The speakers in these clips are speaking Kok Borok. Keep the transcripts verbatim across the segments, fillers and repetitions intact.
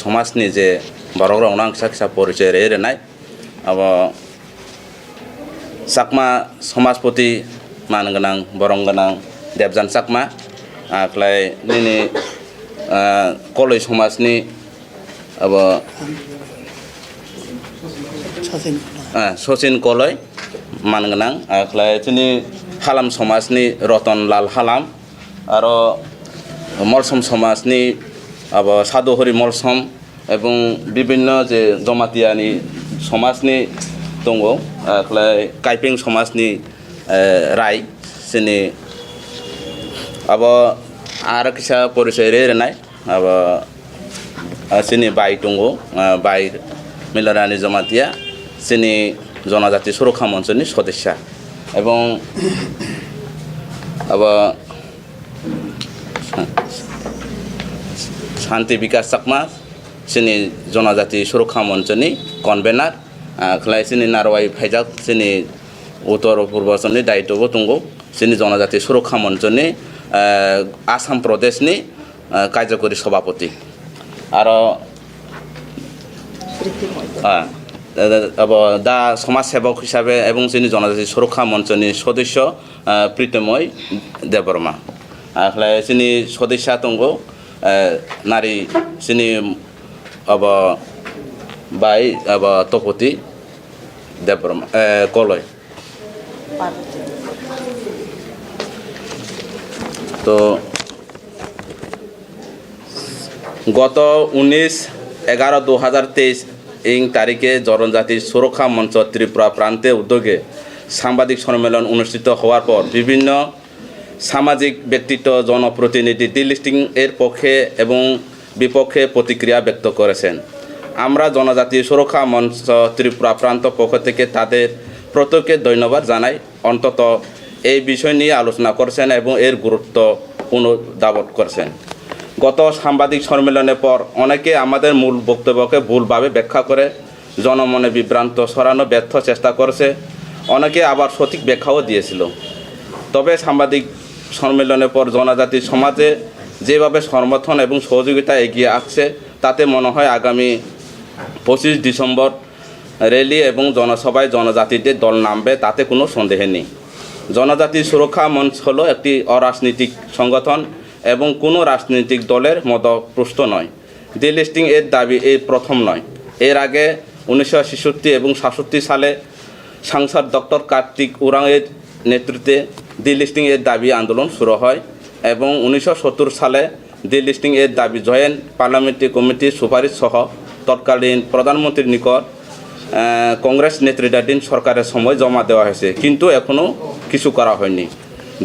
somajni je borokrokno ang kisa kisa porichoi rwi rwnai. Abo Chakma Somajpoti man gwnang, borom gwnang Debjan Chakma, ah, khlai nini, ah, Koloi somajni abo, Sachin. Ah, Sachin Koloi man gwnang, ah, khlai chini Halam somajni Roton Lal Halam, aro Molsom somajni abo Sadhu Hori Molsom, ebong bibinno je Jomatiyani somajni tongo, ah, khlai Kaipeng somajni, eh, Rai, chini abo aro kisa porichoi rwi rwnai, abo, ah, chini bai tongo, ah, bai Milarani Jamatia, chini Jonojati Surokha Monchoni sodosya, ebong abo Santi Bikas Chakma, chini Jonojati Surokha Monchoni convener, ah, khlai chini narwai phaijak chini Uttor Purbanchal ni daityo bo tongo, chini Jonojati Surokha Monchoni, ah, Assam Pradesh ni, ah, Kaijakori Sabhapati. Aro, ah, abo da somaj sebok hisabe ebong chini Jonojati Surokha Monchoni sodosyo, ah, Pritomoi Debbarma. Ah, khlai chini sodosya tongo, ah, nari chini abo bai abo Topoti Debbarma, eh, Koloi. তো গত উনিশ এগারো দু হাজার তেইশ ইং তারিখে জনজাতি সুরক্ষা মঞ্চ ত্রিপুরা প্রান্তে উদ্যোগে সাংবাদিক সম্মেলন অনুষ্ঠিত হওয়ার পর বিভিন্ন সামাজিক ব্যক্তিত্ব, জনপ্রতিনিধি ডিলিস্টিং এর পক্ষে এবং বিপক্ষে প্রতিক্রিয়া ব্যক্ত করেছেন। আমরা জনজাতি সুরক্ষা মঞ্চ ত্রিপুরা প্রান্ত পক্ষ থেকে তাদের প্রত্যেককে ধন্যবাদ জানাই। অন্তত এই বিষয় নিয়ে আলোচনা করছেন এবং এর গুরুত্ব পুনরুদ্ধাবন করছেন। গত সাংবাদিক সম্মেলনের পর অনেকে আমাদের মূল বক্তব্যকে ভুলভাবে ব্যাখ্যা করে জনমনে বিভ্রান্ত ছড়ানো ব্যর্থ চেষ্টা করেছে, অনেকে আবার সঠিক ব্যাখ্যাও দিয়েছিল। তবে সাংবাদিক সম্মেলনের পর জনজাতি সমাজে যেভাবে সমর্থন এবং সহযোগিতা এগিয়ে আসছে, তাতে মনে হয় আগামী পঁচিশ ডিসেম্বর র‍্যালি এবং জনসভায় জনজাতিদের দল নামবে, তাতে কোনো সন্দেহ নেই। জনজাতি সুরক্ষা মঞ্চ হলো একটি অরাজনৈতিক সংগঠন এবং কোনো রাজনৈতিক দলের মদতপুষ্ট নয়। ডিলিস্টিং এর দাবি এই প্রথম নয়। এর আগে উনিশশো ছেষট্টি এবং সাতষট্টি সালে সাংসদ ডক্টর কার্তিক উরাং এর নেতৃত্বে ডিলিস্টিং এর দাবি আন্দোলন শুরু হয় এবং উনিশশো সত্তর সালে ডিলিস্টিং এর দাবি জয়েন্ট পার্লামেন্টারি কমিটির সুপারিশ সহ তৎকালীন প্রধানমন্ত্রীর নিকট, আহ, কংগ্রেস নেতৃত্বাধীন সরকারের সময় জমা দেওয়া হয়েছে, কিন্তু এখনও কিছু করা হয়নি।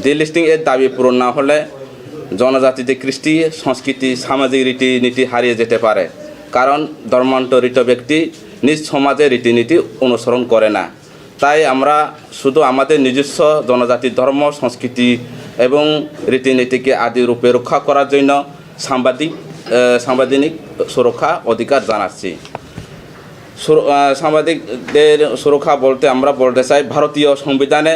ডিলিস্টিং এর দাবি পূরণ না হলে জনজাতিদের কৃষ্টি, সংস্কৃতি, সামাজিক রীতিনীতি হারিয়ে যেতে পারে, কারণ ধর্মান্তরিত ব্যক্তি নিজ সমাজে রীতিনীতি অনুসরণ করে না। তাই আমরা শুধু আমাদের নিজস্ব জনজাতির ধর্ম, সংস্কৃতি এবং রীতিনীতিকে আদি রূপে রক্ষা করার জন্য সাংবাদিক, আহ, সাংবিধানিক সুরক্ষা অধিকার জানাচ্ছি। সুর-, আহ, সাংবাদিকদের সুরক্ষা বলতে আমরা বলতে চাই, ভারতীয় সংবিধানে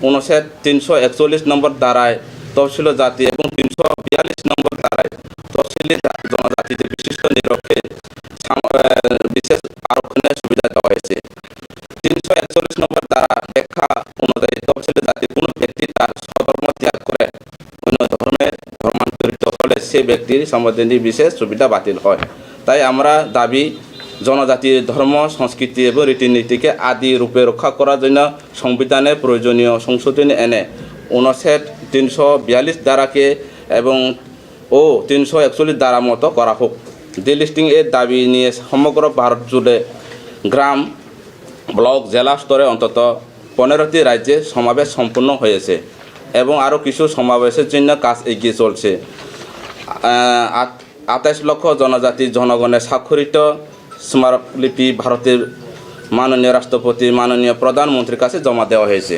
অনুচ্ছেদ তিনশো একচল্লিশ নম্বর ধারায় তফসিলি জাতি এবং তিনশো বিয়াল্লিশ নম্বর ধারায় তফসিলি জা-, জনজাতিদের বিশিষ্ট নিরক্ষে সাম-, আহ, বিশেষ আরক্ষণের সুবিধা দেওয়া হয়েছে। তিনশো একচল্লিশ নম্বর ধারা ব্যাখ্যা অনুযায়ী তফসিলি জাতির কোনো ব্যক্তি তার স্বধর্ম ত্যাগ করে অন্য ধর্মে ধর্মান্তরিত হলে সে ব্যক্তির সাংবিধানিক বিশেষ সুবিধা বাতিল হয়। তাই আমরা দাবি, জনজাতির ধর্ম, সংস্কৃতি এবং রীতিনীতিকে আদি রূপে রক্ষা করার জন্য সংবিধানে প্রয়োজনীয় সংশোধনী এনে অনুচ্ছেদ তিনশো বিয়াল্লিশ ধারাকে এবং ও তিনশো একচল্লিশ ধারা মতো করা হোক। ডিলিস্টিং এর দাবি নিয়ে সমগ্র ভারত জুড়ে গ্রাম, ব্লক, জেলা স্তরে অন্তত পনেরোটি রাজ্যে সমাবেশ সম্পন্ন হয়েছে এবং আরও কিছু সমাবেশের জন্য কাজ এগিয়ে চলছে। আহ, আট-, আঠাশ লক্ষ জনজাতি জনগণের স্বাক্ষরিত স্মারকলিপি ভারতের মাননীয় রাষ্ট্রপতি, মাননীয় প্রধানমন্ত্রীর কাছে জমা দেওয়া হয়েছে।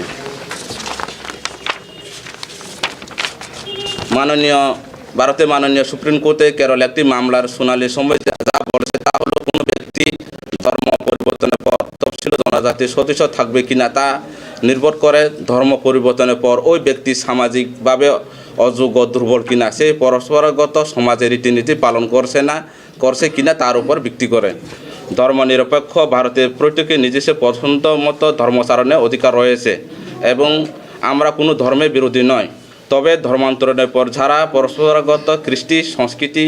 মাননীয়, ভারতের মাননীয় সুপ্রিম কোর্টে কেরল একটি মামলার শুনানির সময় যা, যা বলেছে তা হলো কোনো ব্যক্তি ধর্ম পরিবর্তনের পর তফসিল জনজাতির সদস্য থাকবে কিনা তা নির্ভর করে ধর্ম পরিবর্তনের পর ওই ব্যক্তি সামাজিকভাবে অযোগ্য, দুর্বল কিনা, সে পরম্পরাগত সমাজের রীতিনীতি পালন করছে না, করছে কিনা তার উপর ভিত্তি করে। ধর্মনিরপেক্ষ ভারতের প্রত্যেকে নিজস্ব পছন্দ মতো ধর্মাচরণের অধিকার রয়েছে এবং আমরা কোনো ধর্মের বিরোধী নয়। তবে ধর্মান্তরণের পর যারা পরম্পরাগত কৃষ্টি সংস্কৃতি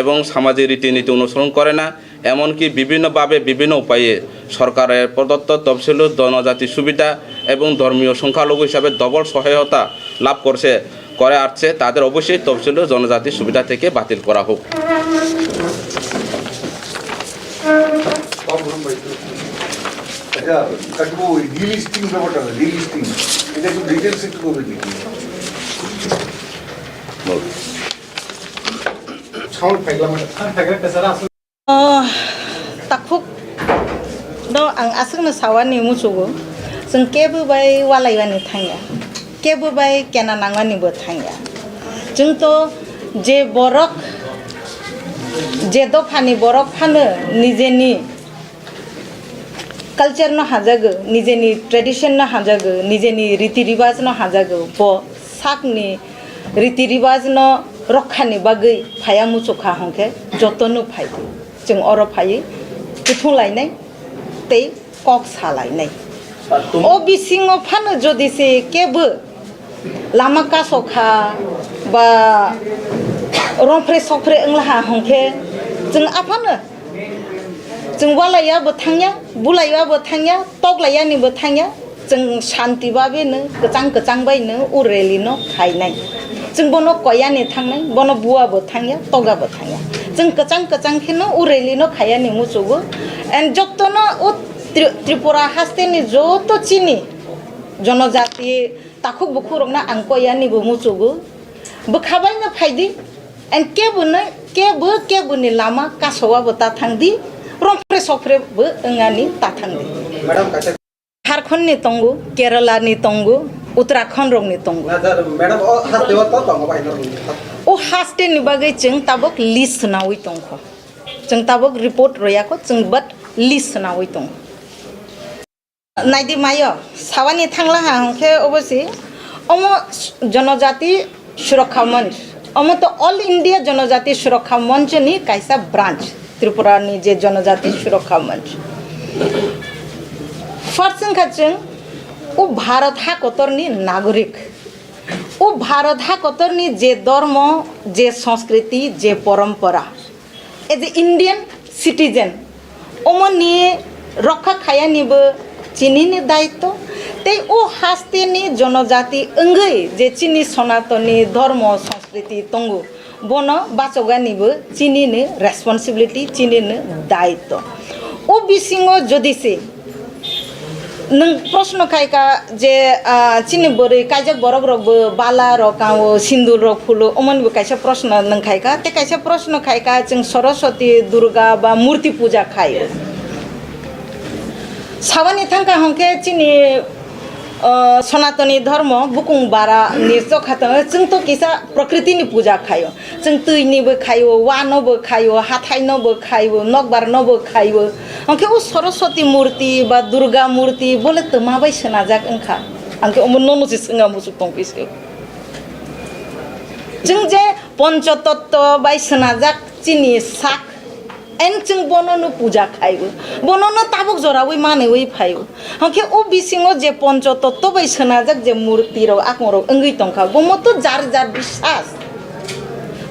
এবং সামাজিক রীতিনীতি অনুসরণ করে না, এমনকি বিভিন্নভাবে বিভিন্ন উপায়ে সরকারের প্রদত্ত তফসিলি জনজাতি সুবিধা এবং ধর্মীয় সংখ্যালঘু হিসাবে ডবল সহায়তা লাভ করছে করে আসছে, তাদের অবশ্যই তফসিলি জনজাতি সুবিধা থেকে বাতিল করা হোক। আচ্ছা, কাকু, ওই ডিলিস্টিং ব্যাপারটা না, ডিলিস্টিং, এটা একটু ডিটেলস একটু করবেন নাকি? সাউন্ড থাকলাম একটা। Oh, takhuk no ang aswkno sawani muchugo, chwng kebo bai walaiwani thangya, kebo bai kena nangmani bo thangya. Chwng to je borok, je dophani borok phano nijeni culture no hajago, nijeni tradition no hajago, nijeni riti ribaj no hajago, bo sakni riti ribaj no rokha ni bagwi phaya muchukha hwnkhe joto no phai. Chwng oro phaiwi kuthung lainai tei kok sa lainai. O bisingo phano jodi se kebo lama kasokha ba romphre sokphre wnglaha hwnkhe chwng aphano chwng walaiya bo thangya, bulaiya bo thangya, toklaiyani bo thangya, chwng shanti babe no, kwchang kwchang bai no, o rally no khainai. Chwng bono koyani thangnai, bono bua bo thangya, toga bo thangya. Chwng kwchang kwchang khe no o rally no khayani muchugo. And jotto no o Tri-, Tripura haste ni joto chini jonojati takhuk bukhuk rok no ang koyani bo muchugo. Bwkha bai no phaidi, and kebo no, kebo, kebo ni lama kasowa bo ta thangdi, romphre sokphre bo wngani ta thangdi. Madam, kaisa Jharkhand ni tongo, Kerala ni tongo, Uttarakhand rok ni tongo. Na, sir, madam, o haste o to tongo bai no. O haste ni bagwi chwng tabok list swnamwi tongkho. Chwng tabok report royakho, chwng but list swnamwi tongo. Naidi mayo, sawani thanglaha hwnkhe obosi omo Janajati Surakkha Manch, omo to All India Janajati Surakkha Manch ni kaisa branch, Tripura ni je Janajati Surakkha Manch. First wngkha chwng o Bharat ha kotor ni nagorik, o Bharat ha kotor ni je dormo, je sanskriti, je porompora, as a Indian citizen, omoni rokha khayani bo chini ni daitto, tei o haste ni jonojati wngwi je chini sonatoni dhormo sanskriti tongo, bono bachogani bo chini ni responsibility, chini ni daitto. O bisingo jodi se Nwng proshno khai ka je, ah, chini bwrwi kaijak borok rok bo bala rok kao, sindur rok phulo, omoni bo kaisa proshno nwng khai ka. Tei kaisa proshno khai ka, chwng Saraswati, Durga ba murti puja khai o. Sawani thang ka hwnkhe chini, ah, Sanatani dhormo bukung bara ni chokha tong, chwng to kisa prakriti ni puja khai o. Chwng twi ni bo khai o, wa no bo khai o, hathai no bo khai o, nokbar no bo khai o. Hwnkhe o Saraswati murti ba Durga murti bole twma bai swnajak wngkha. Hwnkhe omo nono se swnga muchuk tong phi se. Chwng je Pancha Tatto bai swnajak chini sak, and chwng bono no puja khai o. Bono no tabuk joraui manwi phai o. Hwnkhe o bisingo je Pancha Tatto bai swnajak je murti rok, akung rok wngwi tongkha, bomo to jar jar biswas.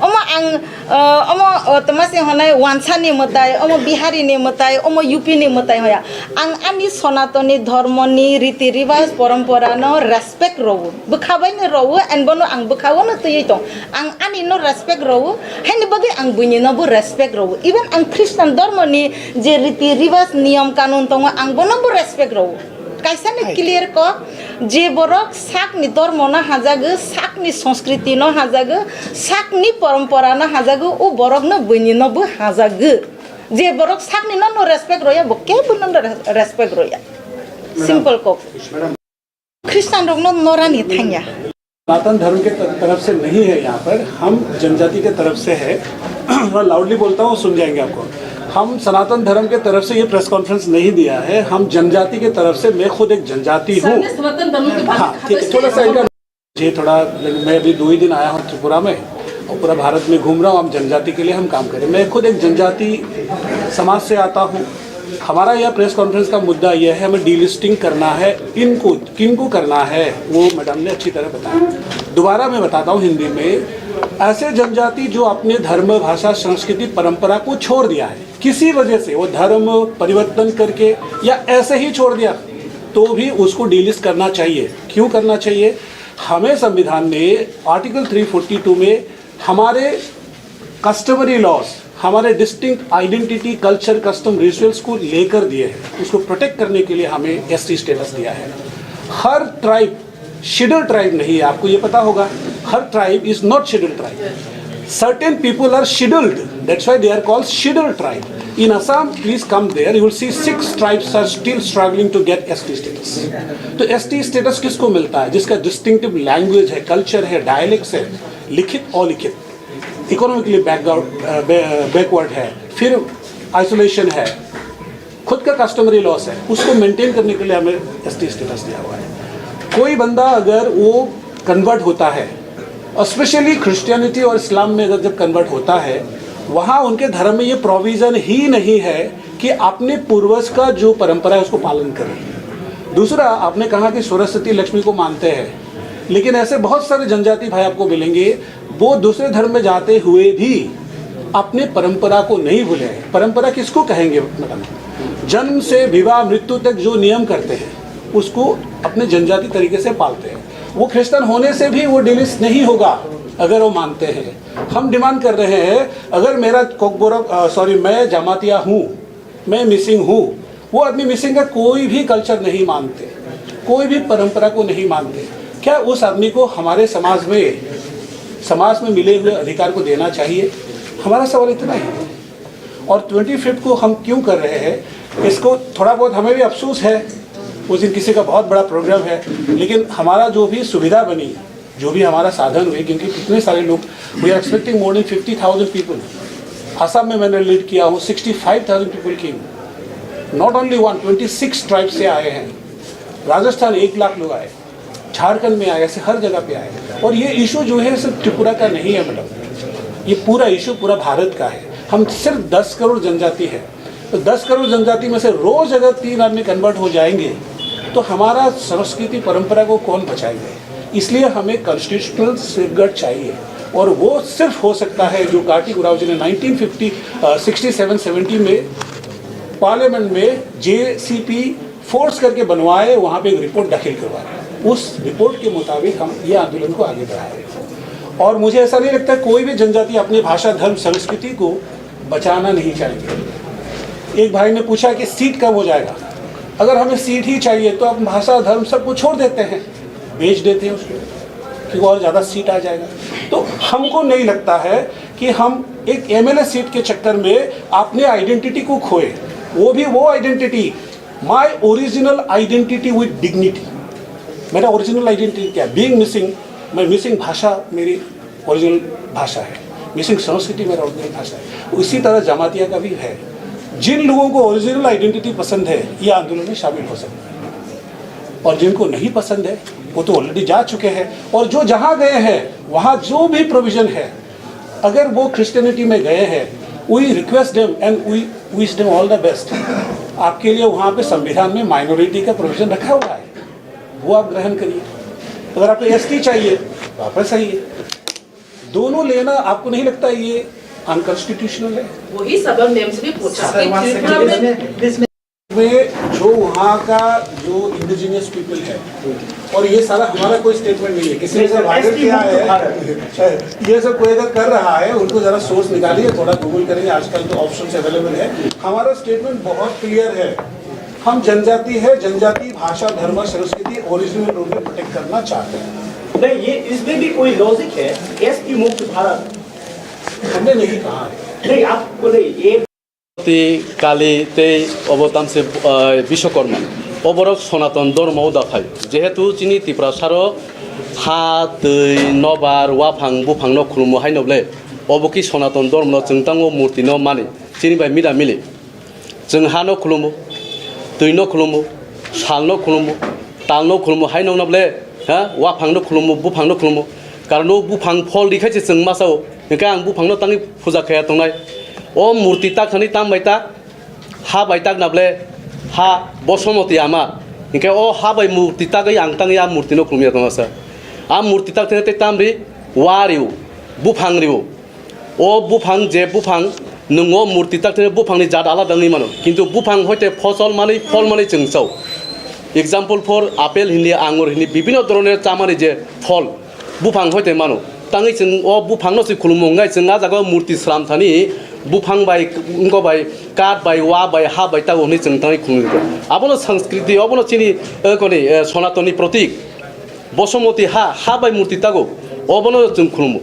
Omo ang, eh, omo, oh, tma se honai Wansa ni mwtai, omo Bihari ni mwtai, omo U P ni mwtai hoya. Ang ani Sanatani dhormo ni riti riwaj porompora no respect rwo. Bwkha bai no rwo, and bono ang bwkha o no twiwi tong. Ang ani no respect rwo, haini bagwi ang buini no bo respect rwo. Even ang Christian dhormo ni je riti riwaj niyom kanun tongo, ang bono bo respect rwo. Kaisa ni clear kok, je borok sakni dormo no hajago, sakni sanskriti no hajago, sakni porompora no hajago, o borok no buini no bo hajago. Je borok sakni no no respect roya, bo kebo no no res-, respect roya. Simple kok. Christian rok no norani thangya. सनातन धर्म के त-, तरफ से नहीं है यहाँ पर, हम जनजाति के तरफ से है। थोड़ा लाउडली बोलता हूँ, सुन जाएंगे आपको। हम सनातन धर्म के तरफ से ये प्रेस कॉन्फ्रेंस नहीं दिया है, हम जनजाति के तरफ से, मैं खुद एक जनजाति हूँ। सनातन धर्म के बारे में हाँ, ठीक है, थोड़ा सा इनका, जी, थोड़ा, मैं अभी दो ही दिन आया हूँ त्रिपुरा में, पूरा भारत में घूम रहा हूँ, हम जनजाति के लिए हम काम करें। मैं खुद एक जनजाति समाज से आता हूँ। हमारा यह प्रेस कॉन्फ्रेंस का मुद्दा यह है, हमें डीलिस्टिंग करना है। इनको, किनको करना है, वो मैडम ने अच्छी तरह बताया। दोबारा मैं बताता हूँ हिंदी में, ऐसे जनजाति जो अपने धर्म, भाषा, संस्कृति, परंपरा को छोड़ दिया है, किसी वजह से वो धर्म परिवर्तन करके या ऐसे ही छोड़ दिया, तो भी उसको डीलिस्ट करना चाहिए। क्यों करना चाहिए? हमें संविधान में आर्टिकल थ्री फोर्टी टू में हमारे कस्टमरी लॉज, हमारे distinct identity, culture, custom, rituals को लेकर दिए हैं। उसको प्रोटेक्ट करने के लिए हमें एसटी स्टेटस दिया है। हर ट्राइब शेड्यूल ट्राइब नहीं है, आपको ये पता होगा। हर tribe is not scheduled tribe. Certain people are scheduled, that's why they are called scheduled tribe. In Assam, please come there, you will see six tribes are still struggling to get ST status. तो ST status किसको मिलता है? जिसका distinctive language है, कल्चर है, डायलेक्ट्स है, लिखित, अलिखित, इकोनॉमिकली बैकवर्ड, बैकवर्ड है, फिर आइसोलेशन है, खुद का कस्टमरी लॉज है, उसको मेंटेन करने के लिए हमें एसटी स्टेटस दिया हुआ है। कोई बंदा अगर वो कन्वर्ट होता है, स्पेशली क्रिश्चियनिटी और इस्लाम में अगर जब कन्वर्ट होता है, वहाँ उनके धर्म में ये प्रोविज़न ही नहीं है कि अपने पूर्वज का जो परंपरा है, उसको पालन करें। दूसरा, आपने कहा कि सरस्वती लक्ष्मी को मानते हैं, लेकिन ऐसे बहुत सारे जनजाति भाई आपको मिलेंगे, वो दूसरे धर्म में जाते हुए भी अपने परंपरा को नहीं भूले हैं। परंपरा किसको कहेंगे, मैडम? जन्म से विवाह, मृत्यु तक जो नियम करते हैं, उसको अपने जनजाति तरीके से पालते हैं। वो क्रिश्चियन होने से भी वो डिलिस्ट नहीं होगा अगर वो मानते हैं। हम डिमांड कर रहे हैं, अगर मेरा कोकबोरक, अ, सॉरी, मैं जमातिया हूँ, मैं मिसिंग हूँ, वो आदमी मिसिंग का कोई भी कल्चर नहीं मानते, कोई भी परंपरा को नहीं मानते, क्या उस आदमी को हमारे समाज में, समाज में मिले हुए अधिकार को देना चाहिए? हमारा सवाल इतना ही है। और ट्वेंटी फिफ्थ को हम क्यों कर रहे हैं, इसको थोड़ा बहुत हमें भी अफसोस है। उस दिन किसी का बहुत बड़ा प्रोग्राम है, लेकिन हमारा जो भी सुविधा बनी, जो भी हमारा साधन हुए, क्योंकि कितने सारे लोग, we are expecting more than fifty thousand people। Assam में मैंने लीड किया हूँ, sixty five thousand people came. Not only one, twenty six tribe से आए हैं। राजस्थान एक लाख लोग आए, झारखंड में आए, ऐसे हर जगह पे आए। और ये इशू जो है सिर्फ त्रिपुरा का नहीं है, मैडम, ये पूरा इशू पूरा भारत का है। हम सिर्फ दस करोड़ जनजाति है, तो दस करोड़ जनजाति में से रोज अगर तीन आदमी कन्वर्ट हो जाएंगे, तो हमारा संस्कृति परंपरा को कौन बचाएंगे? इसलिए हमें कॉन्स्टिट्यूशनल सेफगार्ड चाहिए, और वो सिर्फ हो सकता है जो कार्तिक उरांव जी ने नाइनटीन फिफ्टी, अ, सिक्सटी सेवन सेवेंटी में पार्लियामेंट में जेसीपी फोर्स करके बनवाए, वहाँ पे एक रिपोर्ट दाखिल करवाए। उस रिपोर्ट के मुताबिक हम ये आंदोलन को आगे बढ़ाए। और मुझे ऐसा नहीं लगता कोई भी जनजाति अपनी भाषा, धर्म, संस्कृति को बचाना नहीं चाहेंगे। एक भाई ने पूछा कि सीट कम हो जाएगा, अगर हमें सीट ही चाहिए तो हम भाषा, धर्म, सब कुछ छोड़ देते हैं, बेच देते हैं उसको, क्योंकि और ज़्यादा सीट आ जाएगा। तो हमको नहीं लगता है कि हम एक एमएलए सीट के चक्कर में अपने आइडेंटिटी को खोए, वो भी वो identity, my original identity with dignity। मेरा ओरिजिनल आइडेंटिटी क्या है? बीइंग मिसिंग, मैं मिसिंग भाषा मेरी ओरिजिनल भाषा है, मिसिंग संस्कृति मेरा ओरिजिनल भाषा है। उसी तरह जमातिया का भी है। जिन लोगों को ओरिजिनल आइडेंटिटी पसंद है, ये आंदोलन में शामिल हो सकते हैं, और जिनको नहीं पसंद है, वो तो ऑलरेडी जा चुके हैं। और जो जहाँ गए हैं, वहाँ जो भी प्रोविजन है, अगर वो क्रिश्चियनिटी में गए हैं, we request them and we wish them all the best। आपके लिए वहाँ पे संविधान में माइनॉरिटी का प्रोविजन रखा हुआ है, वो आप ग्रहण करिए। अगर आपको एसटी चाहिए, वापस आइए। दोनों लेना, आपको नहीं लगता ये अनकॉन्स्टिट्यूशनल है? वही सवाल मैम से भी पूछा कि त्रिपुरा में में जो वहाँ का जो इंडिजिनस पीपल है, और ये सारा हमारा कोई स्टेटमेंट नहीं है, किसी ने नहीं, सब सर, वायरल एसटी किया मुक्त है, भारत। ये सब कोई अगर कर रहा है, उनको ज़रा सोर्स निकालिए, थोड़ा गूगल करेंगे, आजकल तो ऑप्शन अवेलेबल है। हमारा स्टेटमेंट बहुत क्लियर है, हम जनजाति है, जनजाति भाषा, धर्म, संस्कृति, ओरिजिनल रूप में प्रोटेक्ट करना चाहते हैं। नहीं, ये इसमें भी कोई लॉजिक है? एसटी मुक्त भारत। हमने नहीं कहा है। नहीं, आप बोले ये Ti Kali tei obo tamse, ah, Biswakarma. Oborok Sonaton Dhormo o da phai. Jehetu chini Tiprasarok ha, twi, nobar, waphang, buphangno khulumo haino ble. Obo ki Sonaton Dhormono chwng tango murtino mani. Chini bai mida mili. Chwng hano khulumo, twino khulumo, salno khulumo, talno khulumo, hai nokno ble, ha? Waphangno khulumo, buphangno khulumo. Karon o buphang phol ri khai se chwng masa o. Hingke ang buphangno tangwi puja khaya tongnai. O murti tak thani tam bai tak, ha bai tak na ble ha Bosomoti ama. Hingke o ha bai murti tagwi ang tangwi a murtino khulumya tongsa. A murti tak thani tei tam ri, wa rio, buphang rio. O buphang je buphang, nwng o murti tak thani buphangni jat alada wngwi mano. Kintu buphang hoite phosol manwi, phol manwi chwng chao. Example for apple hindi, angur hindi, bibhinno dhoroner chamani je phol, buphang hoite mano. Tangwi chwng o buphangno se khulumung wngkha, chwng a jaga o murti sram thani buphang bai, wngkha bai, kath bai, wa bai, ha bai tago hwnwi chwng tangwi khulumung kha. Abono sanskriti, obono chini, eh, koni, eh, Sonatonni protik. Bosomoti ha, ha bai murti tago, obono chwng khulumo.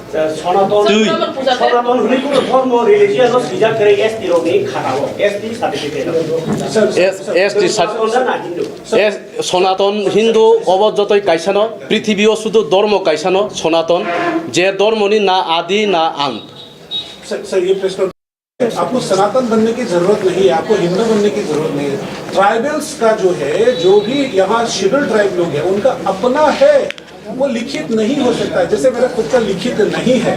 Sonaton, Twi. Sonaton hwnwi kuno dhormo, religion no swijak kwrwi S T rokni khatao, S T certificate. S-, S T cert-, Sonaton na Hindu. S-, Sonaton Hindu obo jotoi kaisano, prithibio sudu dhormo kaisano, Sonaton, je dhormoni na adi na ant. Sir, sir, ye prashna, आपको सनातन बनने की जरूरत नहीं है, आपको हिंदू बनने की जरूरत नहीं है। ट्राइबल्स का जो है, जो भी यहाँ शेड्यूल ट्राइब लोग हैं, उनका अपना है, वो लिखित नहीं हो सकता है। जैसे मेरा खुद का लिखित नहीं है,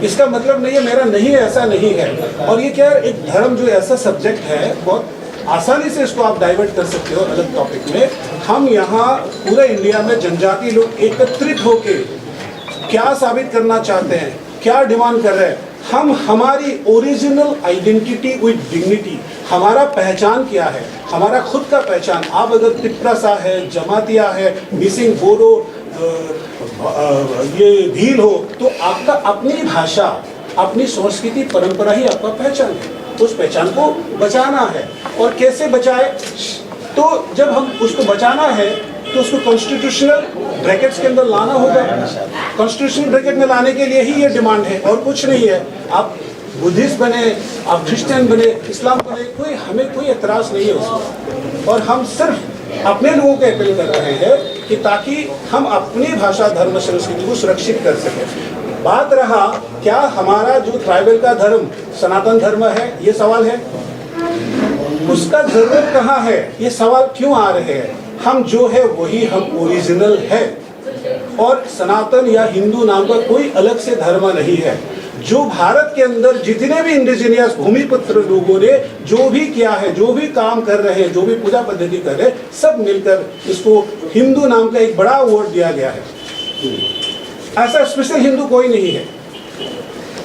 इसका मतलब नहीं है मेरा नहीं है, ऐसा नहीं है। और ये क्या है, एक धर्म जो ऐसा सब्जेक्ट है, बहुत आसानी से इसको आप डाइवर्ट कर सकते हो अलग टॉपिक में। हम यहाँ पूरे इंडिया में जनजाति लोग एकत्रित होके क्या साबित करना चाहते हैं, क्या डिमांड कर रहे हैं, हम हमारी ओरिजिनल आइडेंटिटी विद डिग्निटी, हमारा पहचान क्या है, हमारा खुद का पहचान। आप अगर तिप्रासा है, जमातिया है, मिसिंग बोडो, अ, अ, ये भील हो, तो आपका अपनी भाषा, अपनी संस्कृति, परंपरा ही आपका पहचान है। उस पहचान को बचाना है। और कैसे बचाए? तो जब हम उसको बचाना है, तो उसको कॉन्स्टिट्यूशनल ब्रैकेट्स के अंदर लाना होगा। कॉन्स्टिट्यूशनल ब्रैकेट में लाने के लिए ही ये डिमांड है और कुछ नहीं है। आप बुद्धिस्ट बने, आप क्रिश्चियन बने, इस्लाम बने, कोई, हमें कोई एतराज नहीं है उसमें। और हम सिर्फ अपने लोगों को अपील कर रहे हैं कि ताकि हम अपनी भाषा, धर्म, संस्कृति को सुरक्षित कर सकें। बात रहा क्या हमारा जो ट्राइबल का धर्म सनातन धर्म है, ये सवाल है। उसका जरूरत कहाँ है, ये सवाल क्यों आ रहे हैं? हम जो है वही हम ओरिजिनल है। और सनातन या हिंदू नाम का कोई अलग से धर्म नहीं है। जो भारत के अंदर जितने भी इंडिजिनियस भूमिपुत्र लोगों ने जो भी किया है, जो भी काम कर रहे हैं, जो भी पूजा पद्धति कर रहे हैं, सब मिलकर इसको हिंदू नाम का एक बड़ा अवार्ड दिया गया है। ऐसा स्पेशल हिंदू कोई नहीं है।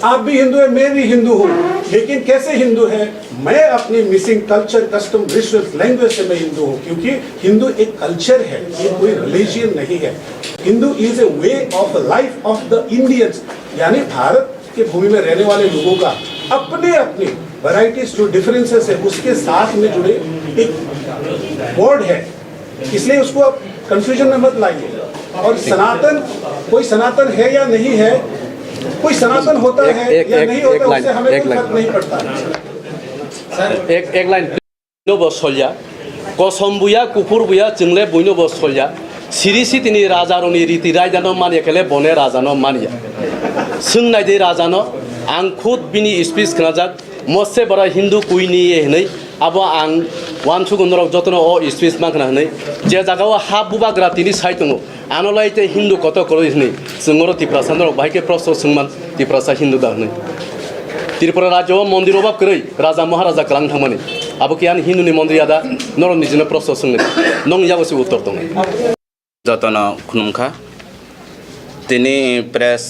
आप भी हिंदू है, मैं भी हिंदू हूँ, लेकिन कैसे हिंदू है? मैं अपने missing culture, custom, rituals, language से मैं हिंदू हूँ, क्योंकि हिंदू एक कल्चर है, ये कोई रिलीजन नहीं है। Hindu is a way of life of the Indians, यानी भारत के भूमि में रहने वाले लोगों का अपने अपने वैराइटीज, जो डिफरेंसेस है, उसके साथ में जुड़े एक वर्ड है। इसलिए उसको आप कंफ्यूजन में मत लाइए। और सनातन, कोई सनातन है या नहीं है, कोई सनातन होता एक, है एक, या एक, नहीं एक होता, लाइन, उससे हमें एक कोई लाइन। फर्क नहीं पड़ता। Ek, ek line. Buino bo solya. Kosom buya, kuphur buya, chwngle buino bo solya. Siri sitini raja roni riti raida no manya kele bone raja no manya. Swngnai de raja no, ang khud bini speech khnajak, mosse bara Hindu kuini ye hinwi, abo ang uansukgo norok jotono o speech mankha hinwi. Je jaga o ha bubagra tini sai tongo, ano lai te Hindu koto koroi hinwi, chwng oro Tiprasa norok bahai khe proshno swngman. Tiprasa Hindu da hwnwi. Tripura rajyo o mondir obab kwrwi, raja Maharaja kwlang thangmani. Abo khe ani Hindu ni mondir ya da, norok nijino proshno swngnai. Nong yago se uttor tongo. Jotono khulumkha. Tini press